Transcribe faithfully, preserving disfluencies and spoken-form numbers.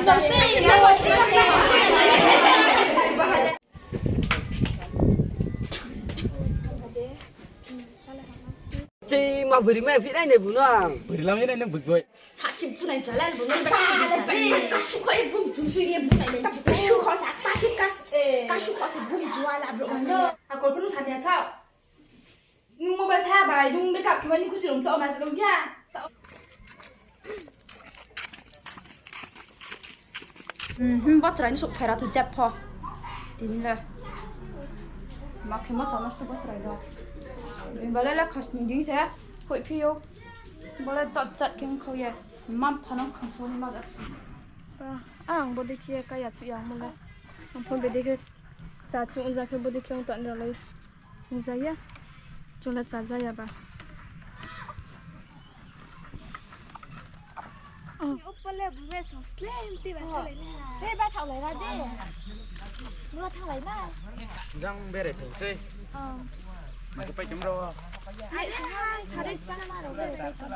Chi ma bwrwi mai phi nai ne buno ang. Bwrwi lam ye nai nung bwrwi. Sa si bunai jala buno. Kasu kho e bung ju si ye bunai. Kasu kho sa ta ki kas. Kasu kho sa bung ju ala bro no. A kol phone sa ni tha. Nung mobile tha bai, nung makeup khe bai ni khusi rom cha ma se rom ya. Hmm, bo chwrai ni suk phera thu jep pho. Tini le. Ma khe ma chana stu bo chwrai no. Bale le khas ni ding se. Hoi phi yo. Bale chat chat khe khau ye. Mam pha nang khang so ni ma jak su. Ba, ang bo dekhe ka ya chu yang mo le. Ang pho be dekhe cha chu ja khe bo dekhe ang to ni le. Nung ja ya. Chola cha ja ya ba. Opale bube songslem ti ba thalai na. Be ba thalai ra de. Bro thalai na. Jang bere phai se. Oh. Mai pai kem ro. Sare chama ro bere phai.